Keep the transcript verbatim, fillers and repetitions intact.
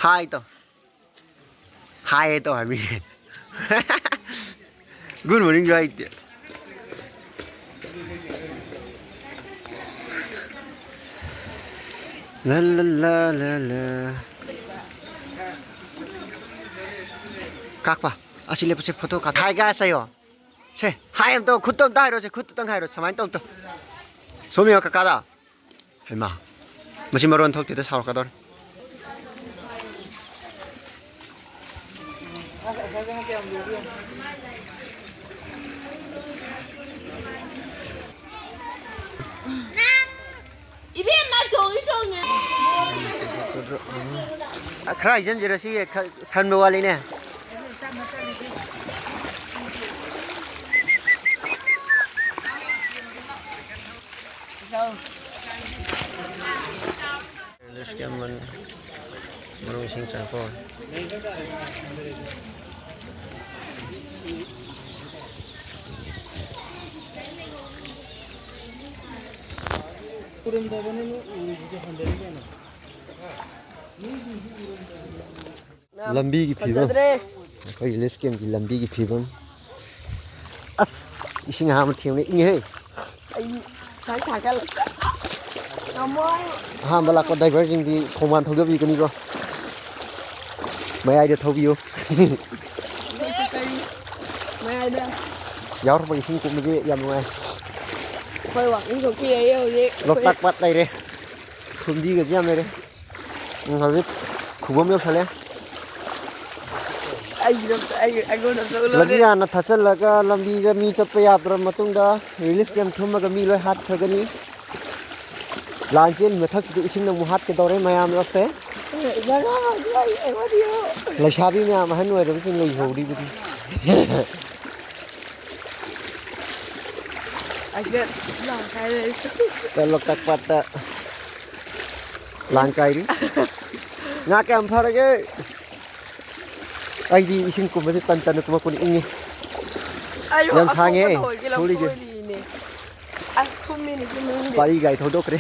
ꯍꯥꯏ ꯇꯧ꯫ ꯍꯥꯏ ꯇꯧ ꯍꯥꯏꯕꯤ꯫ Good morning ꯁꯨ ꯍꯥꯏꯗꯦ꯫ ꯂ ꯂ ꯂ ꯂ ꯂ꯫ ꯀꯥꯛꯄ꯫ ꯑꯁꯤ ꯂꯦꯞꯄꯁꯦ, photo ꯀꯥꯞ꯫ Hi guys ꯍꯥꯏꯌꯣ꯫ ꯁꯦ, hi ꯑꯝꯇ, ꯈꯨꯠꯇꯣ ꯑꯝꯇ ꯍꯥꯏꯔꯣ, ꯁꯦ, ꯈꯨꯠꯇꯨꯇꯪ ꯍꯥꯏꯔꯣ, ꯁꯨꯃꯥꯏꯅ ꯇꯧ, ꯇꯧ꯫ ꯁꯣꯝ ꯌꯦꯡꯉꯣ, ꯀꯀꯥꯗ꯫ ꯍꯩꯃꯥ, ꯃꯁꯤ ꯃꯔꯣꯟ ꯊꯣꯛꯇꯦꯗ, ꯁꯥꯎꯔꯛꯀꯗꯧꯔꯦ꯫ ꯏꯕꯦꯝꯃ, ꯆꯣꯡꯉꯤ, ꯆꯣꯡꯉꯤ꯫ ꯈꯔ ꯍꯩꯖꯤꯟꯁꯤꯔ, ꯁꯤ ꯈ-, ꯊꯟꯕ ꯋꯥꯠꯂꯤꯅꯦ꯫ Let's get money. ꯃꯔꯨ ꯏꯁꯤꯡ ꯆꯪꯉꯛꯄ ꯍꯧꯔꯦ꯫ ꯂꯝꯕꯤꯒꯤ ꯐꯤꯕꯝ꯫ ꯐꯖꯗ꯭ꯔꯦ꯫ ꯑꯩꯈꯣꯏ relief camp ꯀꯤ ꯂꯝꯕꯤꯒꯤ ꯐꯤꯕꯝ꯫ ꯑꯁ, ꯏꯁꯤꯡ ꯑꯍꯥꯟꯕ ꯊꯦꯡꯕꯅ ꯏꯪꯉꯤꯍꯦ꯫ ꯑꯩ ꯁꯥꯏ ꯁꯥꯏꯀꯜ꯫ ꯉꯝꯃꯣꯏ꯫ ꯑꯍꯥꯟꯕ ꯂꯥꯛꯄ driver ꯁꯤꯡꯗꯤ ꯈꯣꯡꯕꯥꯟ ꯊꯧꯗꯕꯤꯒꯅꯤꯀꯣ꯫ ꯃꯌꯥꯏꯗ ꯊꯧꯕꯤꯌꯨ꯫ ꯃꯌꯥꯏꯗ꯫ ꯌꯥꯎꯔꯛꯄꯒꯤ ꯏꯁꯤꯡ ꯀꯨꯝꯕꯁꯦ ꯌꯥꯝ ꯅꯨꯡꯉꯥꯏ꯫ ꯑꯩꯈꯣꯏ walking ꯊꯣꯛꯄꯤꯔꯛꯏ ꯍꯧꯖꯤꯛ꯫ ꯂꯣꯛꯇꯥꯛ ꯄꯥꯠ ꯂꯩꯔꯦ꯫ ꯐꯨꯝꯗꯤꯒꯁꯦ ꯌꯥꯝ ꯂꯩꯔꯦ꯫ ꯎꯝ, ꯍꯧꯖꯤꯛ ꯈꯨꯕꯝ ꯌꯧꯁꯜꯂꯦ꯫ ꯑꯩꯒꯤꯗꯃꯛꯇ, ꯑꯩꯒꯤ, ꯑꯩꯉꯣꯟꯗ ꯆꯠꯂꯨꯔꯦ꯫ ꯂꯝꯕꯤ ꯍꯥꯟꯅ ꯊꯠꯆꯜꯂꯒ ꯂꯝꯕꯤꯗ ꯃꯤ ꯆꯠꯄ ꯌꯥꯗ꯭ꯔꯕ ꯃꯇꯨꯡꯗ relief camp ꯊꯨꯝꯃꯒ ꯃꯤ ꯂꯣꯏ ꯍꯥꯠꯈ꯭ꯔꯒꯅꯤ꯫ ꯂꯥꯟ ꯆꯦꯟꯕ ꯃꯊꯛꯁꯤꯗ ꯏꯁꯤꯡꯅ ꯑꯃꯨꯛ ꯍꯥꯠꯀꯗꯧꯔꯦ ꯃꯌꯥꯝ ꯑꯁꯦ꯫ ꯖꯒꯥ ꯑꯃ ꯑꯩꯉꯣꯟꯗ ꯌꯦꯡꯉꯣ꯫ ꯂꯩꯁꯥꯕꯤ ꯃꯌꯥꯝ ꯑꯍꯟ ꯑꯣꯏꯔꯕꯁꯤꯡ ꯂꯩꯍꯧꯔꯤꯕꯗꯤ꯫ ꯑꯁꯤꯗ ꯂꯥꯡ ꯀꯥꯏꯔꯦ꯫ ꯂꯣꯛꯇꯥꯛ ꯄꯥꯠꯇ ꯂꯥꯡ ꯀꯥꯏꯔꯤ꯫ ꯉꯥ ꯀꯌꯥꯝ ꯐꯥꯔꯒꯦ? ꯑꯩꯗꯤ ꯏꯁꯤꯡ ꯀꯨꯝꯕꯁꯦ ꯇꯟ ꯇꯟꯅ ꯀꯨꯝꯃꯛꯄꯅꯤ, ꯏꯪꯉꯤ꯫ ꯑꯩꯁꯨ ꯌꯥꯝ ꯁꯥꯡꯉꯦ, ꯑꯁꯣꯛꯄꯗ ꯑꯣꯏꯒꯦ ꯊꯣꯛꯂꯤꯁꯦ꯫ ꯂꯧꯊꯣꯛꯏꯅꯦ꯫ ꯑꯁ, ꯊꯨꯝꯃꯤꯅꯦ ꯁꯤ ꯃꯅꯨꯡꯗꯤ꯫ ꯄꯥꯔꯤ ꯒꯥꯔꯤ ꯊꯧꯗꯣꯛꯈ꯭ꯔꯦ꯫